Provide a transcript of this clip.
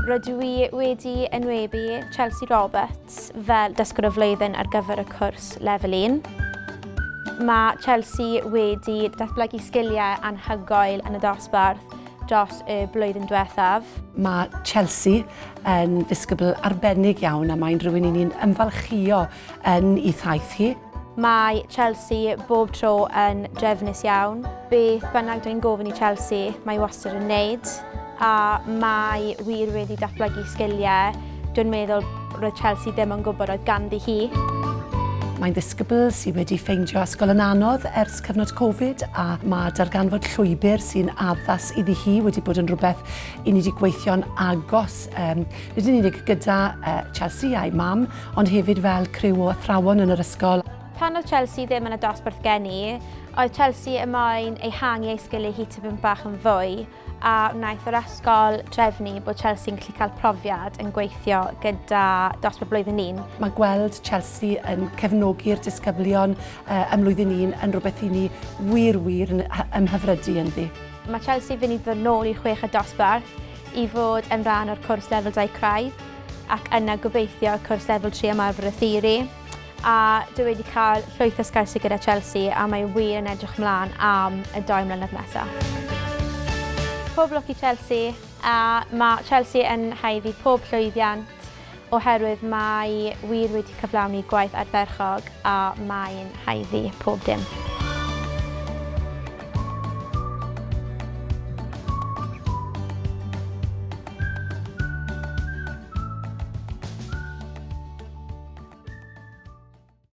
Rydw i wedi enwebu Chelsea Roberts fel dysgwr y flwyddyn ar gyfer y cwrs Lefel 1. Mae Chelsea wedi datblygu sgiliau anhygoel yn y dosbarth dros y blwyddyn diwethaf. Mae Chelsea yn ddisgybl arbennig iawn a mae'n rhywun i ni'n ymfalchïo yn ei thaith hi. Mae Chelsea bob tro yn drefnus iawn. Beth bynnag dwi'n gofyn i Chelsea, mae wastad yn wneud. A mae wir wedi datblygu sgiliau dwi'n meddwl roedd Chelsea ddim yn gwybod oedd ganddi hi. Mae'n ddisgybl sydd wedi ffeindio ysgol yn anodd ers cyfnod Covid a mae darganfod llwybr sy'n addas iddi hi wedi bod yn rhywbeth i ni wedi gweithio'n agos, um, nid yn unig gyda uh, Chelsea a'i mam, ond hefyd fel criw o athrawon yn yr ysgol. Pan oedd Chelsea ddim yn y dosbarth geni, oedd Chelsea y moyn ehangu ei sgiliau hi tipyn bach yn fwy a wnaeth yr ysgol trefnu bod Chelsea'n gallu cael profiad yn gweithio gyda dosbarth blwyddyn un. Mae gweld Chelsea yn cefnogi'r disgyblion uh, ym mlwyddyn un yn rhywbeth i ni wir wir yn ymhyfrydu ynddi. Mae Chelsea fynd i ddod nôl i'r chweched dosbarth i fod yn rhan o'r cwrs lefel 2 craidd ac yna gobeithio cwrs lefel 3 ymarfer y theori. A dwi wedi cael llwyth o sgyrsiau gyda Chelsea a mae wir yn edrych mlaen am y doi mlynedd nesaf. Pob lwc i Chelsea a mae Chelsea yn haeddu pob llwyddiant oherwydd mae wir wedi cyflawni gwaith ardderchog a mae'n haeddu pob dim.